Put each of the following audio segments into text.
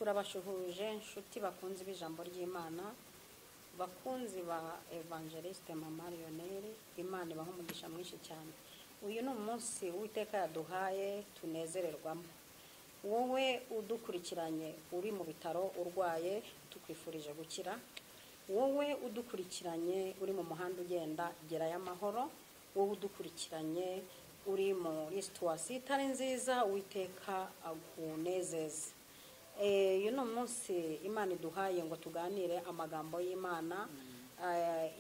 Turabashuhuje inshuti bakunzi b'ijambo ry'Imana, bakunzi ba Evangeliste Mama Lionel. Imana ibaha umugisha mwinshi cyane. Uyu ni umunsi Uwiteka yaduhaye tunezererwamo. Wowe udukurikiranye uri mu bitaro urwaye, tukwifurije gukira. Wowe udukurikiranye uri mu muhanda ugenda, gerayo amahoro. Wowe udukurikiranye uri muri situation itari nziza, Uwiteka akunezeze. Uyu ni umunsi Imana iduhaye ngo tuganire amagambo y'Imana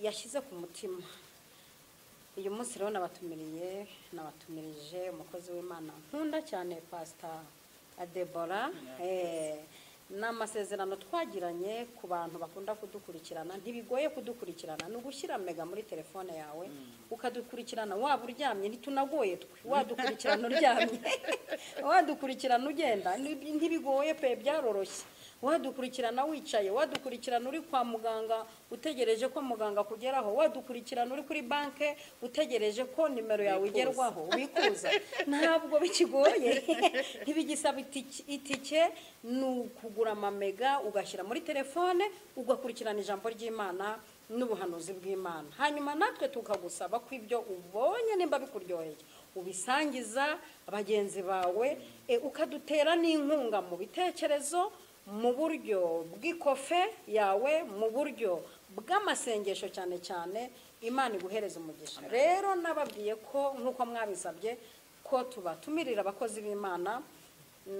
yashyize ku mutima. Uyu munsi rero nabatumirije umukozi w'Imana nkunda cyane, Pasita Debora. Ni amasezerano twagiranye ku bantu bakunda kudukurikirana. Ntibigoye kudukurikirana, ni ugushyira mega muri telefone yawe ukadukurikirana waba uryamye. Ntitunagoye twe, wadukurikirana uryamye, wadukurikirana ugenda, ntibigoye pe, byaroroshye. Wadukurikirana wicaye, wadukurikirana uri kwa muganga utegereje ko muganga akugeraho, wadukurikirana uri kuri banke utegereje ko nimero yawe Wikuza. igerwaho, wikuza. Ntabwo bikigoye, ntibigisaba itike, ni ukugura amamega ugashyira muri telefone ugakurikirana ijambo ry'Imana n'ubuhanuzi bw'Imana. Hanyuma natwe tukagusaba ko ibyo ubonye, nimba bikuryoheye, ubisangiza bagenzi bawe, ukadutera n'inkunga mu bitekerezo, mu buryo bw'ikofe yawe, mu buryo bw'amasengesho cyane cyane. Imana iguhereza umugisha. Rero nababwiye ko nk'uko mwabisabye ko tubatumirira abakozi b'Imana,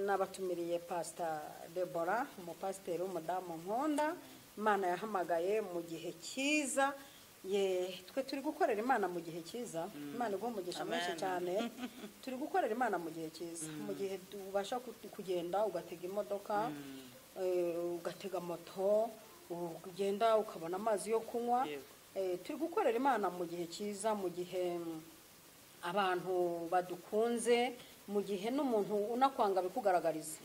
nabatumiriye Pasita Debora, umupasiteri w'umudamu nkunda, Imana yahamagaye mu gihe cyiza. Ye, twe turi gukorera Imana mu gihe cyiza. Imana iguha umugisha mwinshi Amen. cyane. Turi gukorera Imana mu gihe cyiza, mu gihe ubasha kugenda ugatega imodoka, ugatega moto, ugenda ukabona amazi yo kunywa. Turi gukorera Imana mu gihe cyiza, mu gihe abantu badukunze, mu gihe n'umuntu unakwanga bikugaragariza,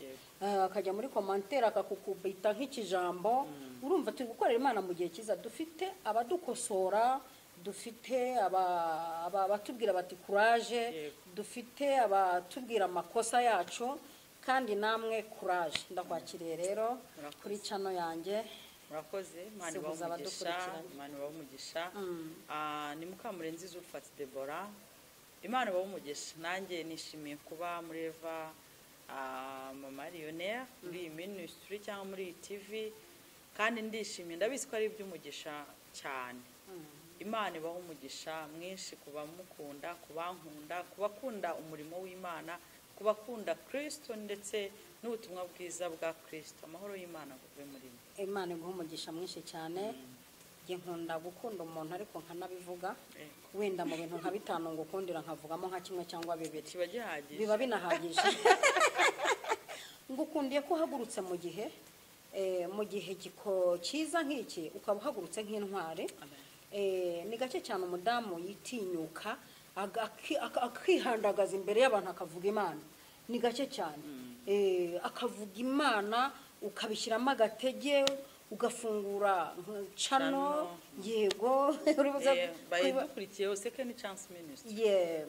akajya muri commentaire akakukubita nk'ikijambo. Urumva turi gukorera Imana mu gihe cyiza, dufite abadukosora, dufite abatubwira bati "Courage", dufite abatubwira amakosa yacu. Kandi namwe courage. Ndakwakiriye rero Murakoze. kuri channel yanjye. Murakoze, Imana ibahe Suhuza umugisha. abadukurikiranye. Imana ibahe umugisha. Ni Mukamurenzi Zulfat Debora. Imana ibahe umugisha. Nanjye nishimiye kuba muri Eva Mama Lionel, muri iyi ministry cyangwa muri iyi TV, kandi ndishimiye, ndabizi ko ari iby'umugisha cyane. Imana ibahe umugisha mwinshi ku bamukunda, ku bankunda, ku bakunda umurimo w'Imana, ku bakunda Kristo ndetse n'ubutumwa bwiza bwa Kristo. Amahoro y'Imana aguve muri mwe. Imana iguha umugisha mwinshi cyane. Njye nkunda gukunda umuntu ariko nkanabivuga. Wenda mu bintu nka bitanu ngukundira, nkavugamo nka kimwe cyangwa bibiri. Kiba gihagije. Biba binahagije. Ngukundiye ko uhagurutse mu gihe cyiza nk'iki, ukaba uhagurutse nk'intwari. Amen. Ni gake cyane umudamu yitinyuka akihandagaza imbere y'abantu akavuga Imana. Ni gake cyane. Akavuga Imana, ukabishyiramo agatege, ugafungura channel. Channel. Yego, uri buze Bayidukurikiye hose, Second Chance Ministry. Yeah.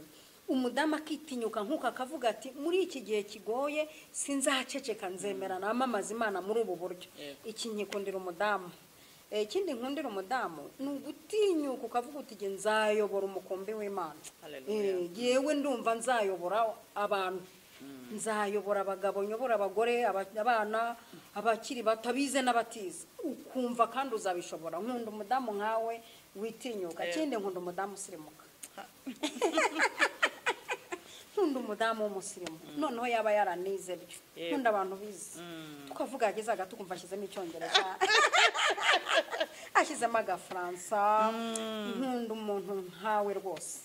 Umudamu akitinyuka nk'uko akavuga ati: "Muri iki gihe kigoye sinzaceceka, nzemera namamaza Imana muri ubu buryo." Iki nkikundira umudamu. Ikindi nkundira umudamu ni ugutinyuka ukavuga uti: "Jye nzayobora umukumbi w'Imana." Hallelujah. Yewe, ndumva nzayobora abantu, nzayobora abagabo, nyobora abagore, abana, abakiri bato, abize n'abatize, ukumva kandi uzabishobora. Nkunda umudamu nkawe witinyuka. Ikindi, nkunda umudamu usirimuka. Nkunda umudamu w'umusirimu, noneho yaba yaranize byo. Nkunda abantu bize. Tukavuga, yageze hagati ukumva ashyizemo Icyongereza, ashyizemo Agafaransa. Nkunda umuntu nkawe rwose.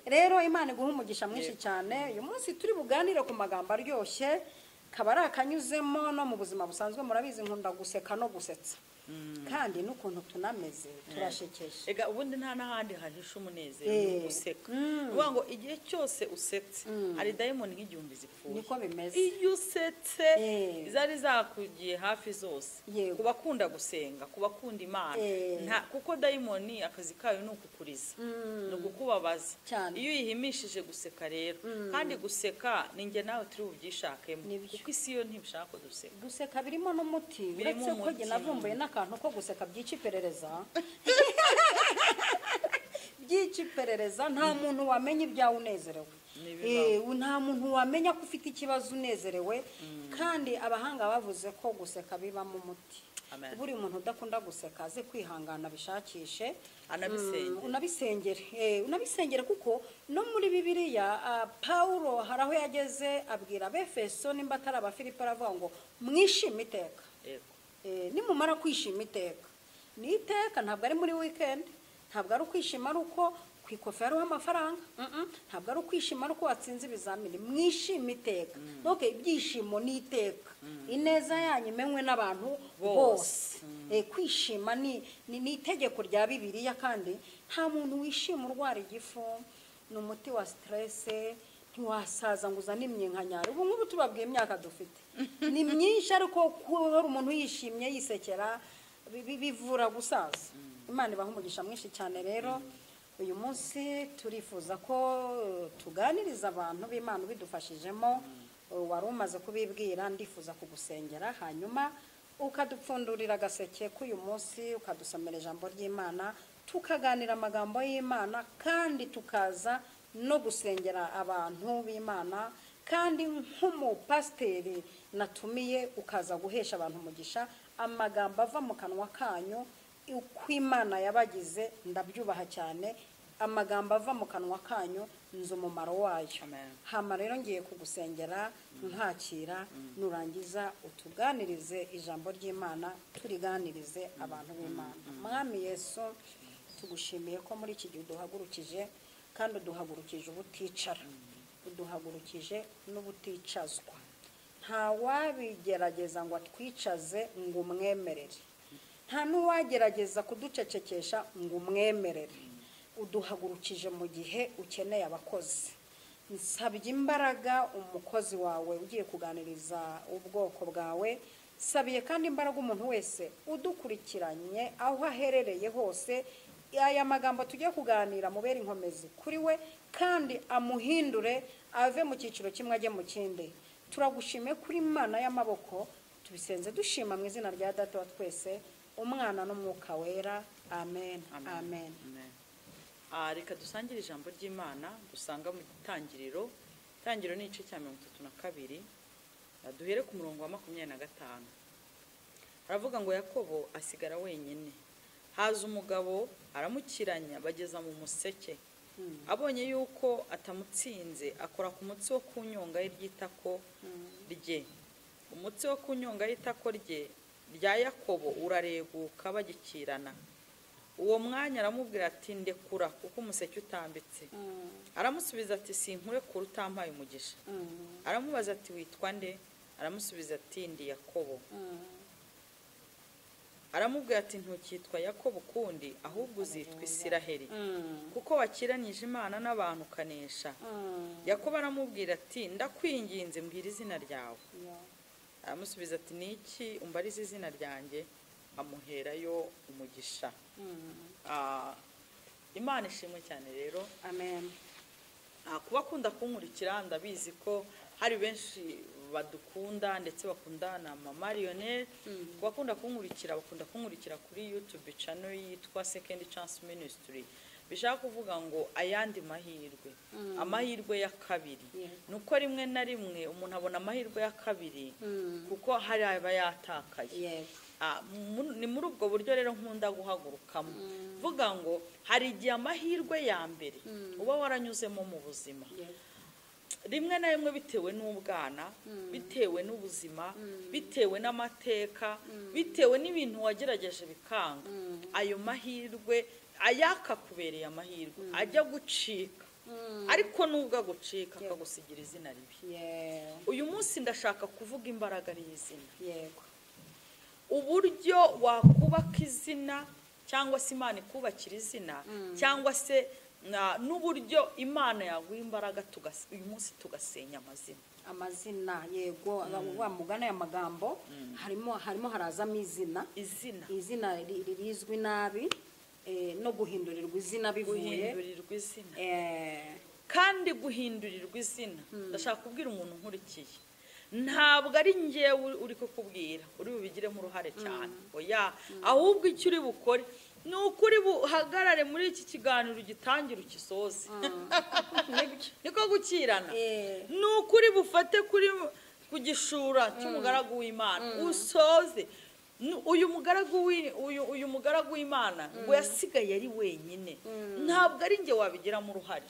Rero Imana iguha umugisha mwinshi cyane. Uyu munsi turi buganire ku magambo aryoshye, kaba ari akanyuzemo no mu buzima busanzwe. Murabizi, nkunda guseka no gusetsa. Kandi n'ukuntu tunameze turashekeje. Ega ubundi nta n'ahandi hahisha umunezero ni uguseka. Uvuga ngo igihe cyose usetse hari dayimoni nk'igihumbi zipfuye. Niko bimeze. Iyo usetse zari zakugiye hafi zose. Ku bakunda gusenga, ku bakunda Imana, kuko dayimoni akazi kayo ni ukukuriza, ni ukukubabaza. Iyo uyihimishije guseka rero, kandi guseka ni njye nawe turi bubyishakemo, kuko isi yo ntibishaka ko duseka. Guseka birimo n'umuti, uretse ko njye navumbuye n'akantu ko guseka byica iperereza. Byica iperereza, nta muntu wamenya ibyawe unezerewe. Nta muntu wamenya ko ufite ikibazo unezerewe. Kandi abahanga bavuze ko guseka bibamo umuti. Buri muntu udakunda guseka aze kwihangana bishakishe, unabisengere, unabisengere, kuko no muri Bibiliya Paulo hari aho yageze abwira Abefeso, nimba atari Abafilipo, aravuga ngo mwishime iteka. Nimumara kwishima iteka, ni iteka, ntabwo ari muri weekend, ntabwo ari ukwishima ari uko ku ikofi hariho amafaranga, ntabwo ari ukwishima ari uko watsinze ibizamini. Mwishime iteka. Ibyishimo ni iteka, ineza yanyu imenywe n'abantu bose. Kwishima ni itegeko rya Bibiliya, kandi nta muntu wishima urwara igifu, ni umuti wa stress. Ntiwasaza ngo uzane imyinkanyari. Ubu ngubu tubabwiye imyaka dufite ni myinshi, ariko kuba umuntu yishimye yisekera bivura gusaza. Imana ibaha umugisha mwinshi cyane. Rero uyu munsi turifuza ko tuganiriza abantu b'Imana ubidufashijemo. Wari umaze kubibwira, ndifuza kugusengera hanyuma ukadupfundurira agaseke k'uyu munsi, ukadusomera ijambo ry'Imana, tukaganira amagambo y'Imana, kandi tukaza no gusengera abantu b'Imana. Kandi nk'umupasiteri natumiye, ukaza guhesha abantu umugisha, amagambo ava mu kanwa kanyu, uko Imana yabagize ndabyubaha cyane, amagambo ava mu kanwa kanyu nzi umumaro wayo. Hama rero ngiye kugusengera nkakira, nurangiza utuganirize ijambo ry'Imana, turiganirize abantu b'Imana. Mwami Yesu, tugushimiye ko muri iki gihe uduhagurukije, kandi uduhagurukije ubuticara, uduhagurukije n'ubuticazwa. Nta wabigerageza ngo atwicaze ngo umwemerere, nta n'uwagerageza kuducecekesha ngo umwemerere. Uduhagurukije mu gihe ukeneye abakozi. Nsabye imbaraga umukozi wawe ugiye kuganiriza ubwoko bwawe, sabiye kandi imbaraga umuntu wese udukurikiranye aho aherereye hose. Aya magambo tugiye kuganira mubere inkomezi kuri we, kandi amuhindure ave mu cyiciro kimwe ajye mu kindi. Turagushimiye kuri Imana y'amaboko, tubisenze dushima mu izina rya Data wa twese, Umwana n'Umwuka Wera. Amen, amen. Reka dusangire ijambo ry'Imana dusanga mu Itangiriro. Itangiriro ni igice cya 32, duhere ku murongo wa 25. Haravuga ngo Yakobo asigara wenyine, haza umugabo aramukiranya bageza mu museke. Abonye yuko atamutsinze, akora ku mutsi wo ku nyonga ye ry'itako rye. Umutsi wo ku nyonga y'itako rye rya Yakobo urareguka bagikirana. Uwo mwanya aramubwira ati ndekura, kuko umuseke utambitse. Aramusubiza ati sinkurekura utampaye umugisha. Aramubaza ati witwa nde? Aramusubiza ati ndi Yakobo. Aramubwira ati ntukitwa Yakobo ukundi, ahubwo uzitwa Isiraheli, kuko wakiranije Imana n'abantu ukanesha. Yakobo aramubwira ati ndakwinginze mbwira izina ryawe. Aramusubiza ati niki umbariza izina ryanjye? Amuherayo umugisha. Imana ishimwe cyane rero. Amen. Kuba akunda kunkurikira, ndabizi ko hari benshi badukunda ndetse bakunda na Mama Lionel. Bakunda kunkurikira, bakunda kunkurikira kuri YouTube channel yitwa Second Chance Ministry. Bishaka kuvuga ngo ayandi mahirwe, amahirwe ya kabiri. Nuko rimwe na rimwe umuntu abona amahirwe ya kabiri kuko hari aba yatakaye. Ni muri ubwo buryo rero nkunda guhagurukamo vuga ngo hari igihe amahirwe ya mbere uba waranyuzemo mu buzima, rimwe na rimwe bitewe n'ubwana, bitewe n'ubuzima, bitewe n'amateka, bitewe n'ibintu wagerageje bikanga, ayo mahirwe ayakakubereye amahirwe ajya gucika, ariko nubwo agucika akagusigira izina ribi. Uyu munsi ndashaka kuvuga imbaraga y'izina. Yego. Uburyo wakubaka izina cyangwa se Imana ikubakira izina, cyangwa se n'uburyo Imana yaguha imbaraga uyu munsi tugasenya amazina. Amazina, yego, wa mugana ya magambo harimo harazamo izina. Izina rizwi nabi, no guhindurirwa izina bivuye. Guhindurirwa izina. Kandi guhindurirwa izina, ndashaka kubwira umuntu nkurikiye, ntabwo ari njyewe uri kukubwira uri bubigiremo uruhare cyane, oya, ahubwo icyo uri bukore ni ukuri buhagarare muri iki kiganiro ugitangira ukisoze. Niko gukirana. Ni ukuri bufate kuri ku gishura cy'umugaragu w'Imana usoze. Uyu mugaragu w'Imana ngo yasigaye ari wenyine, ntabwo ari njye wabigiramo uruhare,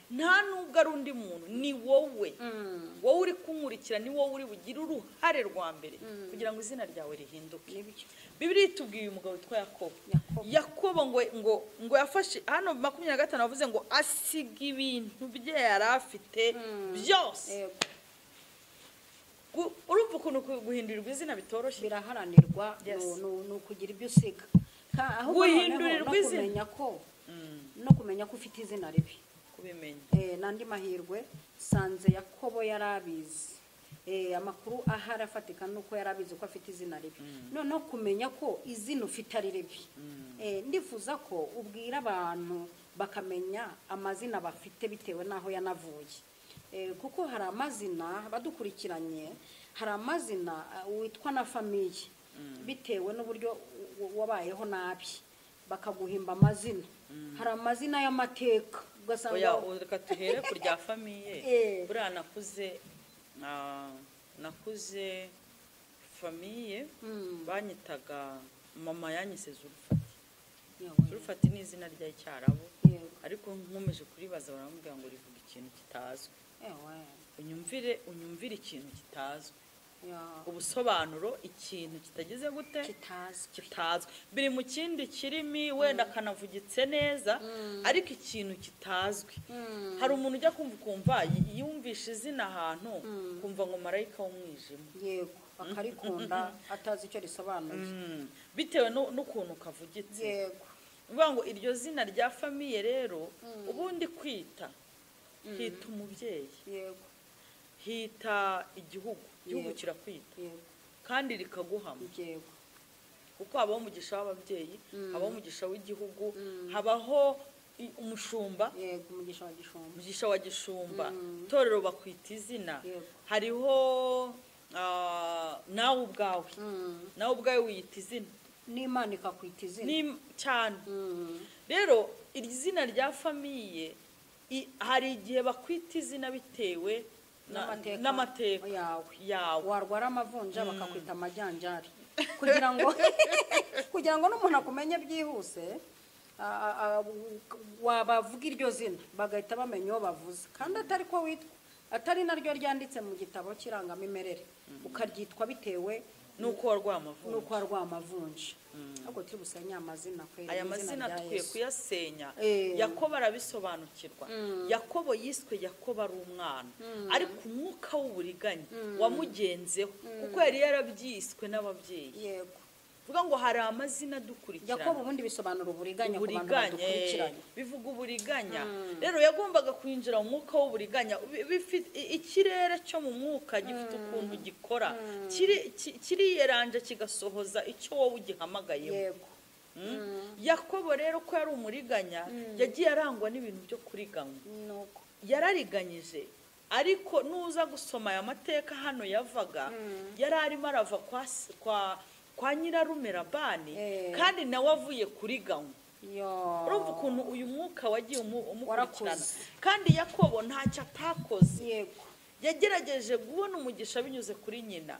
nta nubwo ari undi muntu, ni wowe. Wowe uri kunkurikira, ni wowe uri bugire uruhare rwa mbere kugira ngo izina ryawe rihinduke. Bibiliya itubwiye umugabo witwa Yakobo. Yakobo ngo yafashe hano 25 avuze ngo asiga ibintu bye yari afite byose. Urumva ukuntu guhindurirwa izina bitoroshye, biraharanirwa, ni ukugira ibyo usiga. Guhindurirwa izina no kumenya ko ufite izina ribi, kubimenya. N'andi mahirwe sanze Yakobo yarabizi. Amakuru ahari afatika nuko yarabizi ko afite izina ribi. Noneho kumenya ko izina ufite ari ribi, ndifuza ko ubwira abantu bakamenya amazina bafite bitewe n'aho yanavuye. Kuko hari amazina badukurikiranye, hari amazina witwa na famiye bitewe n'uburyo wabayeho nabi bakaguhimba amazina. Hari amazina y'amateka ugasanga. Oya, reka tuhere ku rya famiye. Buriya nakuze famiye banyitaga, mama yanyise Zulfati. Zulfati ni izina ry'icyarabu, ariko nkomeje kuribaza baramubwira ngo rivuga ikintu kitazwi. Unyumvire ikintu kitazwi. Ubusobanuro ikintu kitageze gute, kitazwi. Biri mu kindi kirimi wenda kanavugitse neza, ariko ikintu kitazwi. Hari umuntu ujya kumva ukumva yumvisha izina ahantu, kumva ngo marayika w'umwijima. Yego, akarikunda atazi icyo risobanuye. Bitewe n'ukuntu kavugitse. Yego. Uvuga ngo iryo zina rya famiye rero ubundi kwita hita umubyeyi. Yego. Hita igihugu, igihugu kirakwita. Kandi rikaguhama. Yego. Kuko habaho umugisha w'ababyeyi, habaho umugisha w'igihugu, habaho umushumba. Yego, umugisha wa gishumba. Umugisha wa gishumba. Torero bakwita izina. Hariho nawe ubwawe. Nawe ubwawe wiyita izina. N'Imana ikakwita izina. Ni cyane. Rero iri zina rya famiye hari igihe bakwita izina bitewe n'amateka yawe. Warwara amavunja bakakwita amajyanjari kugira ngo n'umuntu akumenye byihuse, wabavuga iryo zina bagahita bamenya uwo bavuze, kandi atari ko witwa, atari naryo ryanditse mu gitabo cy'irangamimerere, ukaryitwa bitewe nuko warwaye amavunja. Ahubwo turi busenya amazina kwera. Aya mazina tukwiye kuyasenya. Yakobo arabisobanukirwa. Yakobo yiswe Yakobo ari umwana, ariko umwuka w'uburiganya wamugenzeho kuko yari yarabyiswe n'ababyeyi. Yego. Vuga ngo hari amazina dukurikirana. Yakobo ubundi bisobanura uburiganya ku bantu badukurikiranye. Bivuga uburiganya. Rero yagombaga kwinjira mu mwuka w'uburiganya. Ikirere cyo mu mwuka gifite ukuntu gikora, kiriyeranje kigasohoza icyo wowe ugihamagayemo. Yego. Yakobo rero ko yari umuriganya, yagiye arangwa n'ibintu byo kuriganywa. Nuko yarariganyije. Ariko nuza gusoma aya mateka hano yavaga, yari arimo arava kwa nyirarume Labani, kandi nawe avuye kuriganywa. Urumva ukuntu uyu mwuka wagiye umukurikirana. Kandi Yakobo ntacyo atakoze. Yego. Yagerageje kubona umugisha binyuze kuri nyina,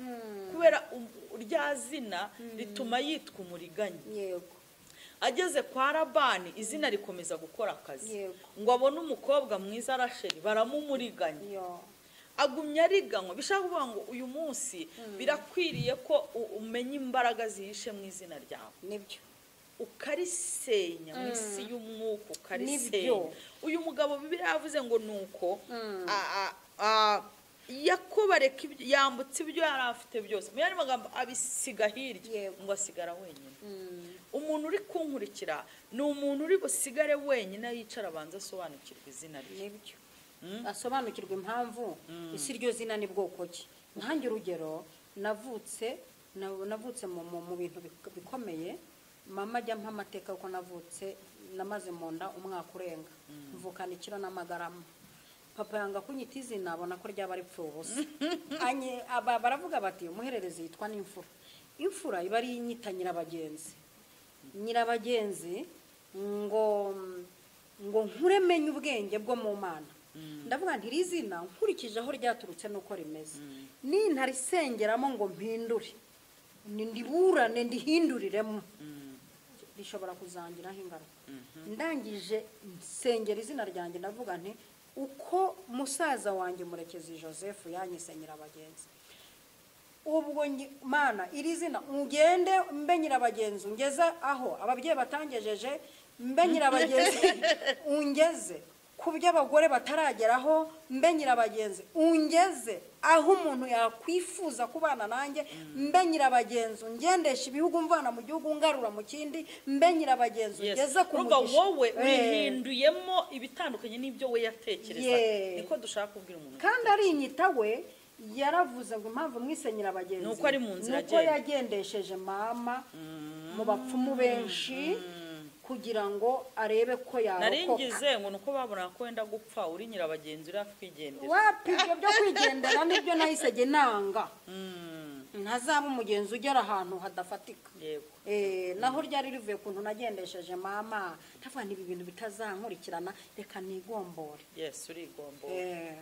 kubera rya zina rituma yitwa umuriganya. Yego. Ageze kwa Labani izina rikomeza gukora akazi, ngo abone umukobwa mwiza Rasheli, baramumuriganya. Agumya ariganywa. Bishaka kuvuga ngo uyu munsi birakwiriye ko umenya imbaraga zihishe mu izina ryawe. Nibyo. Ukarisenya mu isi y'umwuka, ukarisenya. Uyu mugabo Bibiliya yavuze ngo nuko Yakobo areka yambutse ibyo yari afite byose, mu yandi magambo abisiga hirya ngo asigara wenyine. Umuntu uri kunkurikira ni umuntu uri busigare wenyine, yicara abanza asobanukirwa izina rye. Nibyo, asobanukirwa impamvu isi iryo zina ni bwoko ki. Nkange urugero, navutse mu bintu bikomeye. Mama ajya ampa amateka kuko navutse namaze mu nda umwaka urenga, mvukana ikiro n'amagarama. Papa yanga kunyita izina, abona ko ryaba ripfuye ubusa. Baravuga bati umuhererezi yitwa n'imfura, imfura iba ari inyita nyirabagenzi. Nyirabagenzi ngo nkure menye ubwenge bwo mu Mana. Ndavuga nti iri zina nkurikije aho ryaturutse nuko rimeze, nintarisengeramo ngo mpindure, ndiburane ndihinduriremo, rishobora kuzangiraho ingaruka. Ndangije nsengera izina ryanjye, ndavuga nti uko musaza wanjye Murekezi Joseph yanyise nyirabagenzi, ubwo Mana iri zina ungende mbe nyirabagenzi, ungeze aho ababyeyi batangejeje, mbe nyirabagenzi, ungeze ku byo abagore batarageraho, mbe nyirabagenzi, ungeze aho umuntu yakwifuza kubana nanjye, mbe nyirabagenzi, ungendesha ibihugu mvana mu gihugu ngarura mu kindi, mbe nyirabagenzi, ungeze ku mugisha. Wowe wihinduyemo ibitandukanye n'ibyo we yatekereza, niko dushaka kubwira umuntu. Kandi ari inyita we yaravuze ngo impamvu mwise nyirabagenzi nuko ari mu nzira, nuko yagendesheje mama mu bapfumu benshi kugira ngo arebe ko yarokoka. Naringize ngo nuko babona ko wenda gupfa uri nyirabagenzi uri kwigendera. Wapi ibyo byo kwigendera nibyo nahisege nanga. Ntazaba umugenzi ugera ahantu hadafatika. Yego. Naho ryari rivuye kuntu nagendesheje mama, ndavuga nti ibi bintu bitazankurikirana reka nigombore. Yes, urigombora.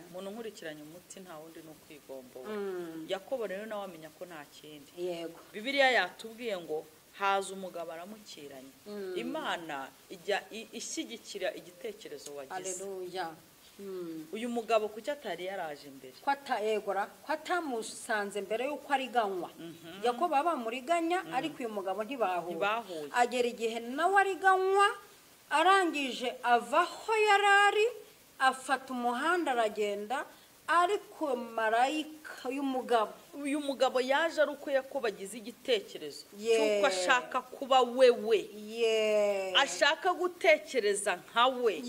Umuntu nkurikiranye umuti nta wundi no kwigombora. Yakobo rero nawe amenya ko nta kindi. Yego. Bibiliya yatubwiye ngo haza umugabo aramukiranye. Imana ijya ishyigikira igitekerezo wagize. Haleluya. Uyu mugabo kuki atari yaraje imbere? Ko atamusanze mbere yuko ariganywa. Yakobo bamuriganya ariko uyu mugabo ntibahuye. Agera igihe nawe ariganywa, arangije ava aho yarari afata umuhanda aragenda, ariko marayika y'umugabo, uyu mugabo yaje ari uko Yakobo agize igitekerezo cy'uko ashaka kuba wewe, ashaka gutekereza nka we.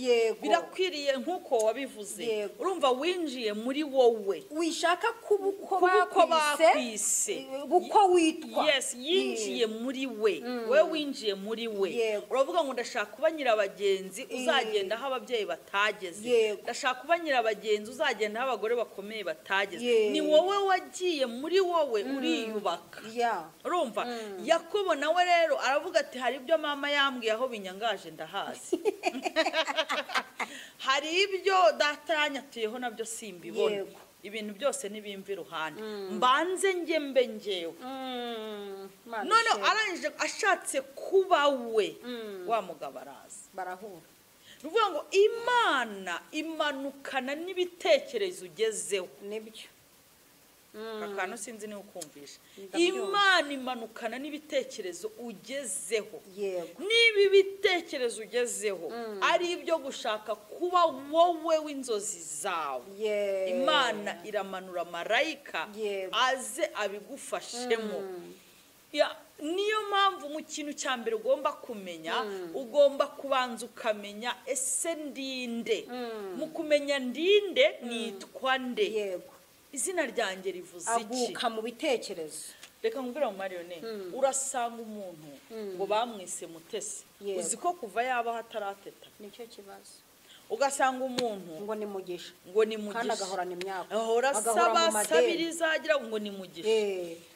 Birakwiriye nk'uko wabivuze, urumva winjiye muri wowe, wishaka kuba uko bakwise, uko witwa. Yes, yinjiye muri we, we winjiye muri we. Uravuga ngo ndashaka kuba nyirabagenzi uzagenda aho ababyeyi batageze, ndashaka kuba nyirabagenzi uzagenda aho abagore bakomeye batageze. Ni wowe wagiye muri wowe uriyubaka. Urumva Yakobo nawe rero aravuga ati hari ibyo mama yambwiye aho binyangaje ndahazi, hari ibyo data yanyatuyeho nabyo simbibona, ibintu byose nibimva iruhande, mbanze njye mbe njyewe. None arangije ashatse kuba we, wa mugabo araza barahura. Ruvuga ngo Imana imanukana n'ibitekerezo ugezeho. Nibyo. Akantu sinzi ni ukumvisha. Imana imanukana n'ibitekerezo ugezeho. Niba ibitekerezo ugezeho ari ibyo gushaka kuba wowe w'inzozi zawe, Imana iramanura marayika aze abigufashemo. Niyo mpamvu mu kintu cya mbere ugomba kumenya, ugomba kubanza ukamenya ese ndinde. Mu kumenya ndinde nitwa nde, izina ryanjye rivuze iki, aguka mu bitekerezo. Reka nkubwire mu Mariyone, urasanga umuntu ngo bamwise Mutesi, uzi ko kuva yabaho atarateta, nicyo kibazo. Ugasanga umuntu ngo ni Mugisha, ngo ni Mugisha, kandi agahorana imyaka, ahora asaba sabiriza agira ngo ni Mugisha.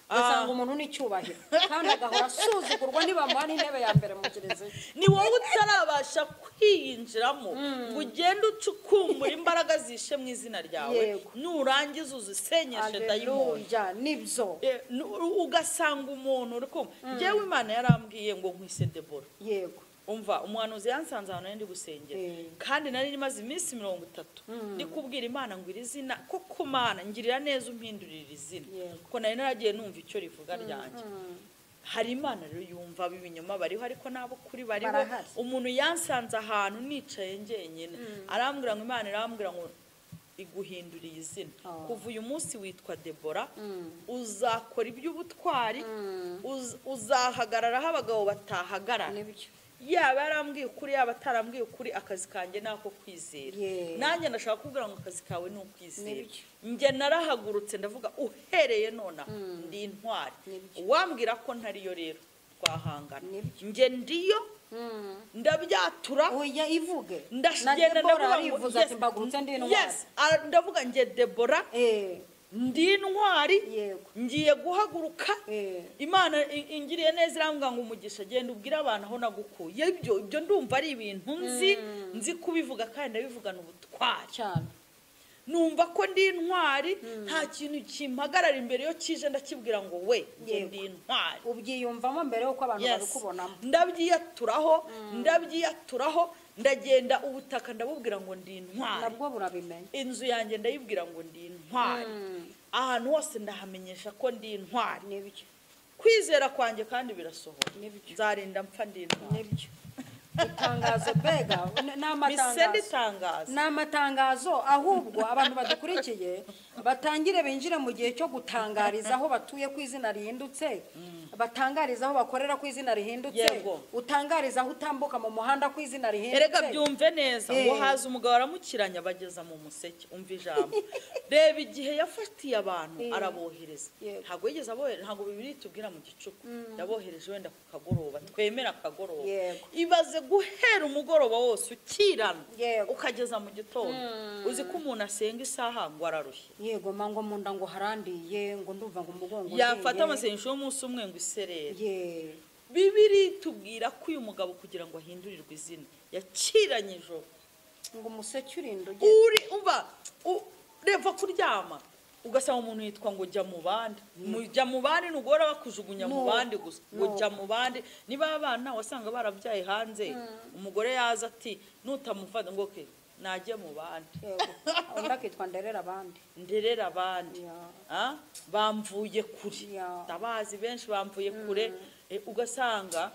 Ugasanga umuntu n'icyubahiro kandi agahora asuzugurwa ntibamuha n'intebe ya mbere mu kiliziya. Ni wowe utarabasha kwiyinjiramo ngo ugende ucukumbura imbaraga zishe mu izina ryawe, nurangiza uzisenyeshe dayimoni. Nibyo. Ugasanga umuntu uri kumva njyewe Imana yarambwiye ngo nkwise Debora. Yego. Umva umuhanuzi yansanze ahantu nari ndi gusengera, kandi nari maze iminsi 30 ndi kubwira Imana ngo iri zina koko Mana ngirira neza umpindurira izina, kuko nari naragiye numva icyo rivuga ryanjye. Hari Imana rero yumva ibinyoma bariho ariko nabo kuri bariho. Umuntu yansanze ahantu nicaye njyenyine arambwira ngo Imana irambwira ngo Iguhinduriye izina. Kuva uyu munsi witwa Debora, uzakora iby'ubutwari, uzahagarara aho abagabo batahagarara. Yaba yarambwiye ukuri, yaba atarambwiye ukuri, akazi kanjye ni ako kwizera. Nanjye ndashaka kubwira ngo akazi kawe ni ukwizera. Njye narahagurutse ndavuga uhereye nona ndi intwari. Uwambwira ko ntariyo rero twahangana. Njye ndiyo, ndabyatura. Oya ivuge. Ndagenda ndavuga ngo yes, ndavuga njye Debora ndi intwari, ngiye guhaguruka. Imana ingiriye neza irambwira ngo umugisha, genda ubwire abantu aho nagukuye. Ibyo ndumva ari ibintu nzi kubivuga kandi ndabivugana ubutwari cyane. Numva ko ndi intwari, nta kintu kimpagarara imbere yo kije ndakibwira ngo we nge ndi intwari. Ubyiyumvamo mbere yuko abantu babikubonamo. Ndabyiyaturaho, ndagenda ubutaka ndabubwira ngo ndi intwari. Nabwo burabimenya. Inzu yanjye ndayibwira ngo ndi intwari. Ahantu hose ndahamenyesha ko ndi intwari. Nibyo. Kwizera kwanjye kandi birasohora. Nzarinda mpfa ndi intwari. Nibyo. Itangazo bega n'amatangazo, ahubwo abantu badukurikiye batangire binjire mu gihe cyo gutangariza aho batuye ku izina rihindutse, batangariza aho bakorera ku izina rihindutse, utangariza aho utambuka mu muhanda ku izina rihindutse. Erega byumve neza ngo haza umugabo aramukiranya bageza mu museke. Umva ijambo, reba igihe yafatiye abantu arabohereza. Ntabwo yigeze abohereza, ntabwo Bibiliya itubwira mu gicuku yabohereje wenda ku kagoroba, twemera akagoroba. Ibaze guhera umugoroba wose ukirana ukageza mu gitondo. Uzi ko umuntu asenga isaha ngo ararushye. Yego mango munda ngo harandiye, ngo ndumva ngo umugongo yafata amasengesho y'umunsi umwe ngo iserere. Bibiliya itubwira ko uyu mugabo kugira ngo ahindurirwe izina yakiranye ijoro ngo umuseke urinde uri umva reva kuryama ugasanga umuntu yitwa ngo jya mu bandi, jya mu bandi nugora bakujugunya mu bandi gusa, ngo jya mu bandi. Niba abana wasanga barabyaye hanze, umugore yaza ati nutamufata ngo ke najye mu bandi. Undi akitwa nderera abandi, nderera abandi bamvuye kure, ndabazi benshi bamvuye kure. Ugasanga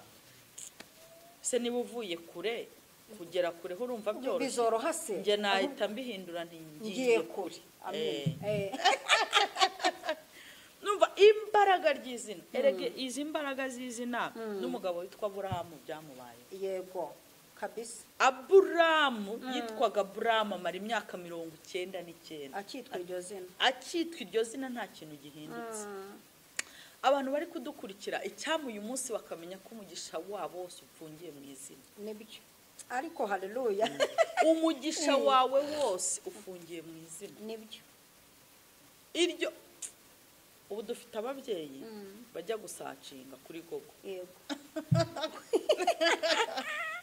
se niba uvuye kure kugera kure ho urumva byoroshye, bizoroha se. Njye nahita mbihindura nti ngiye kure. Numva imbaraga ry'izina. Erege izi mbaraga z'izina n'umugabo witwa Aburahamu byamubaye. Yego kabisa. Aburahamu yitwaga Aburahamu amara imyaka 99 akitwa iryo zina, akitwa iryo zina nta kintu gihindutse. Abantu bari kudukurikira icyamu uyu munsi bakamenya ko umugisha wabo wose ufungiye mu izina. Nibyo. Ariko haleluya, umugisha wawe wose ufungiye mu izina. Nibyo. Iryo ubu dufite ababyeyi bajya gusacinga kuri Gogo. Yego.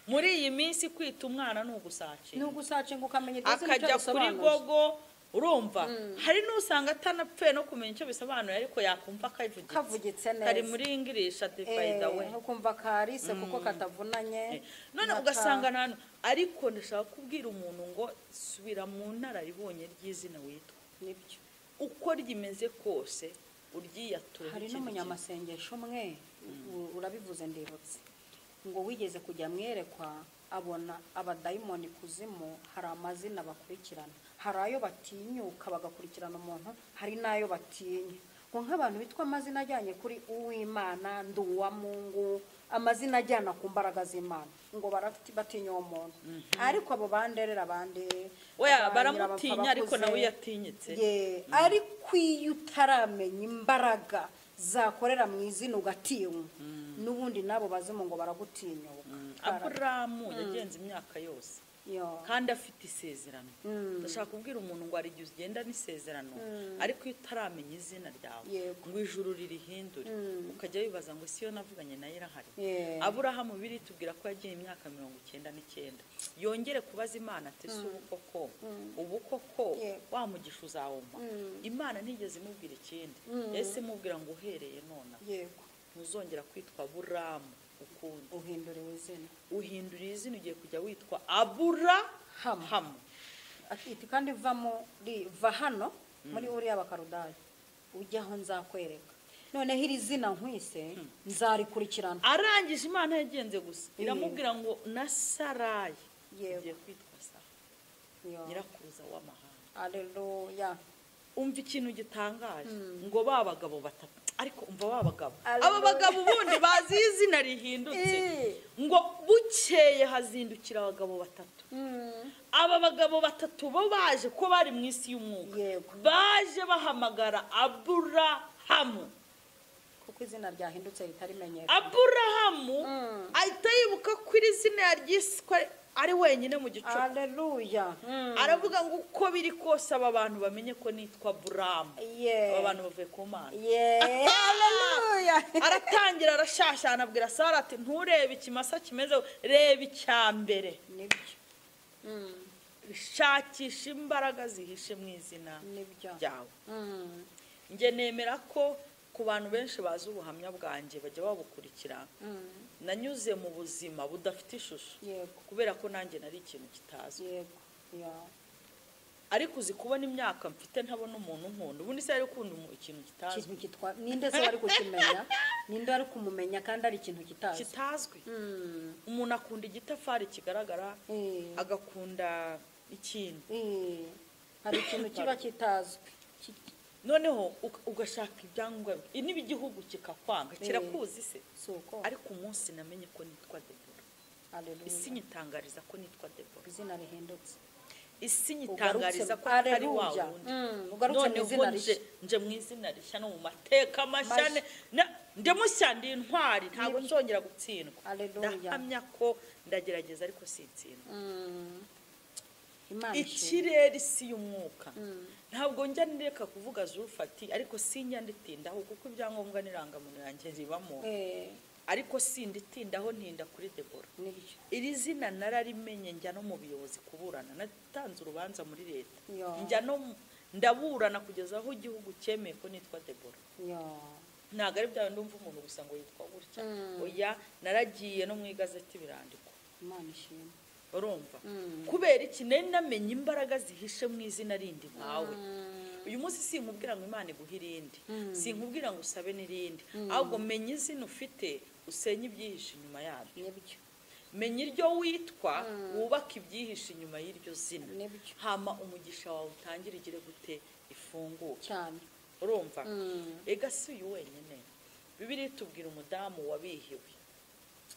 Muri iyi minsi kwita umwana ni ugusacinga. Ni ugusacinga ukamenya iryo zina icyo akajya kuri bisobanuye. Gogo. Urumva hari n'usanga atanapfuye no kumenya icyo bisobanuye, ariko yakumva kavugitse neza, kari muri English ati by the way, ukumva karise kuko katavunanye. None ugasanga nano. Ariko ndashaka kubwira umuntu ngo subira mu ntararibonye ry'izina witwa. Nibyo. Uko ryimeze kose uryiyatura. Hari n'umunyamasengesho umwe urabivuze ndibutse ngo wigeze kujya mwerekwa abona abadayimoni kuzimu, hari amazina bakurikirana, hari ayo batinyuka bagakurikirana umuntu, hari n'ayo batinya. Ngo nk'abantu bitwa amazina ajyanye kuri Uwimana, Nduwamungu, amazina ajyana ku mbaraga z'Imana, ngo batinya uwo muntu. Ariko abo banderera abandi oya baramutinya, ariko nawe yatinyitse. Ariko iyo utaramenya imbaraga zakorera mu izina ugatinywa, n'ubundi nabo bazimu ngo baragutinyuka. Aburahamu yagenze imyaka yose kandi afite isezerano. Ndashaka kubwira umuntu ngo hari igihe ugenda n'isezerano, ariko iyo utaramenya izina ryawe ngo ijuru ririhindure, ukajya wibaza ngo si yo navuganye nayo irahari. Aburahamu biri tubwira ko yagiye imyaka 99 yongere kubaza Imana ati si ubu koko, ubu koko wa mugisha uzawumpa. Imana ntigeze imubwira ikindi, yahise imubwira ngo uhereye nona ntuzongera kwitwa Aburahamu ukundi, uhinduriwe izina, uhinduriye izina, ugiye kujya witwa Aburahamu. Ati kandi va hano muri uriya Bakaludaya ujya aho nzakwereka, noneho iri zina nkwise nzarikurikirana. Arangije Imana yagenze gusa iramubwira ngo na Sarayi ugiye kwitwa Sara, nyirakuruza w'amahanga. Haleluya. Umva ikintu gitangaje, ngo ba bagabo batatu, ariko umva ba bagabo, aba bagabo ubundi bazi izina rihindutse, ngo bukeye hazindukira abagabo batatu. Aba bagabo batatu bo baje ko bari mu isi y'umwuka, baje bahamagara Aburahamu kuko izina ryahindutse ritarimenyekana. Aburahamu ahita yibuka ko iri zina yaryiswe ari wenyine mu gicuku. Haleluya. Aravuga ngo uko biri kose aba bantu bamenye ko nitwa Aburahamu. Aba bantu bavuye ku Mana. Haleluya. Aratangira arashashana abwira Sara ati nturebe ikimasa kimeze, reba icya mbere. Nibyo. Shakisha imbaraga zihishe mu izina ryawe. Njye nemera ko ku bantu benshi bazi ubuhamya bwanjye bajya babukurikira, nanyuze mu buzima budafite ishusho kubera ko nanjye nari ikintu kitazwi. Ariko uzi kubona imyaka mfite ntabona umuntu nkunda, ubundi se yari ukunda ikintu kitazwi. Ninde se wari kukimenya? Ninde wari kumumenya kandi ari ikintu kitazwi? Umuntu akunda igitafari kigaragara, agakunda ikintu, hari ikintu kiba kitazwi. Noneho ugashaka ibyangombwa niba igihugu kikakwanga kirakuzi se. Ariko umunsi namenye ko nitwa Debora, isi nyitangariza ko nitwa Debora, izina rihindutse, isi nyitangariza ko atari wa wundi. Noneho nje mu izina rishya no mu mateka mashya, ndi mushya, ndi intwari, ntabwo nzongera gutsindwa. Ndahamya ko ndagerageza ariko sintsindwa. Ikirere isi y'umwuka ntabwo njya nireka kuvuga Zulfati, ariko sinjya nditindaho kuko ibyangombwa n'irangamuntu yanjye ribamo, ariko sinditindaho, ntinda kuri Debora. Iri zina nararimenye njya no mu buyobozi kuburana, natanze urubanza muri leta, njya no ndaburana kugeza aho igihugu cyemeye ko nitwa Debora. Ntabwo ari bya ndumva umuntu gusa ngo yitwa gutya, oya, naragiye no mu igazeti birandikwa. Imana ishimwe. Urumva kubera iki nari namenye imbaraga zihishe mu izina rindi nkawe. Uyu munsi sinkubwira ngo Imana iguhe irindi, sinkubwira ngo usabe n'irindi, ahubwo menya izina ufite usenye ibyihishe inyuma yaryo. Menya iryo witwa wubake ibyihishe inyuma y'iryo zina, hama umugisha wawe utangire igire gute ifunguke cyane. Urumva ega si uyu wenyine, Bibiliya itubwira umudamu wabihiwe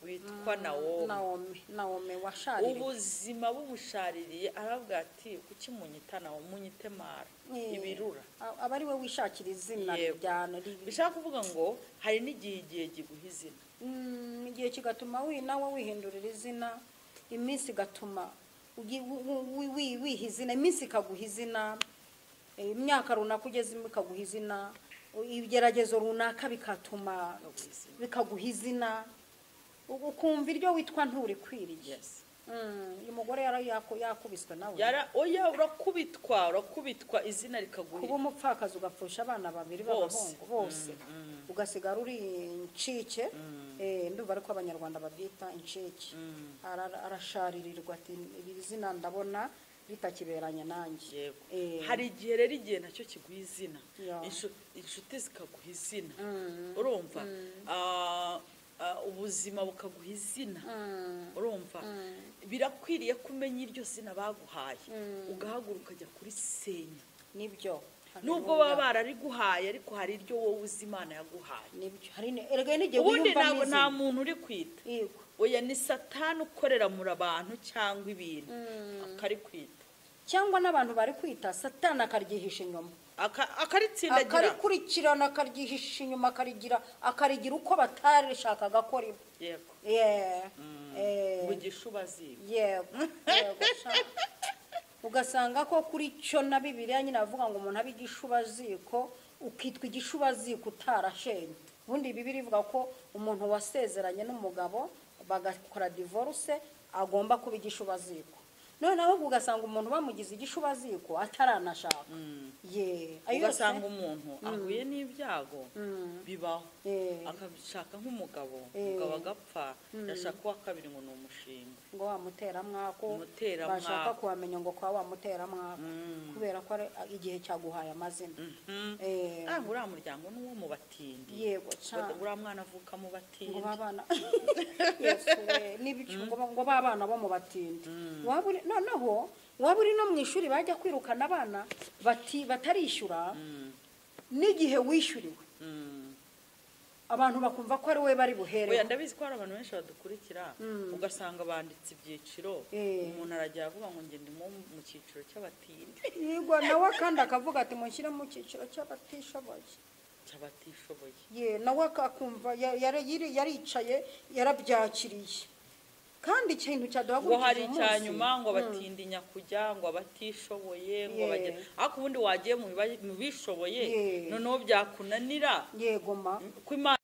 witwa Nawomi, washaririye ubuzima bumushaririye, aravuga ati kuki munyita Nawomi, munyite Mara, ibirura. Aba ari we wishakira izina ryane. Bishaka kuvuga ngo hari n'igihe igihe giguha izina, igihe kigatuma nawe wihindurira izina, iminsi igatuma wiha izina, iminsi ikaguha izina, imyaka runaka ugezemo ikaguha izina, ibigeragezo runaka bikatuma bikaguha izina, ukumva iryo witwa nturikwiriye. Uyu mugore yakubiswe nawe. Oya, urakubitwa izina rikaguha. Kuba umupfakazi ugapfusha abana babiri b'abahungu bose, ugasigara uri incike, ndumva ariko abanyarwanda babyita incike. Arasharirirwa ati iri zina ndabona ritakiberanye nanjye. Hari igihe rero igihe nacyo kiguha izina, inshuti zikaguha izina, urumva ubuzima bukaguha izina, urumva birakwiriye kumenya iryo zina baguhaye, ugahaguruka ukajya kurisenya. Nibyo, nubwo baba barariguhaye ariko hari iryo wowe uzi Imana yaguhaye. Nibyo, hari n'igihe ubundi ntabwo nta muntu uri kwita, oya, ni Satani ukorera muri abantu cyangwa ibintu akarikwita, cyangwa n'abantu bari kwita Satani akaryihisha inyuma, akaritsindagira, akarikurikirana, akaryihisha inyuma, akarigira uko batarishakaga ko riba. Yego, ngo igishubaziba. Yego, ugasanga ko kuri cyo na Bibiliya nyine avuga ngo umuntu abe igishubaziko, ukitwa igishubaziko utarashenye. Ubundi Bibiliya ivuga ko umuntu wasezeranye n'umugabo bagakora divorce agomba kuba igishubaziko. Noneho ugasanga umuntu bamugize igishubaziko ataranashaka. Ugasanga umuntu ahuye n'ibyago bibaho, akabishaka nk'umugabo, umugabo agapfa, yashaka uwa kabiri ngo ni umushinga, ngo wamuteramwako, bashaka kuwamenya ngo kwa wamuteramwako, kubera ko igihe cyaguhaye amazina. Uriya muryango ni uwo mu batindi. Yego, uriya mwana avuka mu batindi, ngo babana ngo babana bo mu batindi. Noneho waba uri no mu ishuri bajya kwirukana abana bati batarishyura, n'igihe wishyuriwe abantu bakumva ko ari we bari buhere. Oya, ndabizi ko hari abantu benshi badukurikira, ugasanga banditse ibyiciro. Umuntu arajya avuga ngo njye ndimo mu cyiciro cy'abatindi. Yego, nawe kandi akavuga ati mushyire mu cyiciro cy'abatishoboye. Cy'abatishoboye. Ye, nawe akumva yaricaye yarabyakiriye, kandi ikintu Ngo cyaduhagurukije hari uyu icya munsi nyuma, ngo abatindinya kujya, ngo abatishoboye, ngo bajye, ariko ubundi wagiye mu bishoboye, noneho byakunanira Yego ma. Ko Imana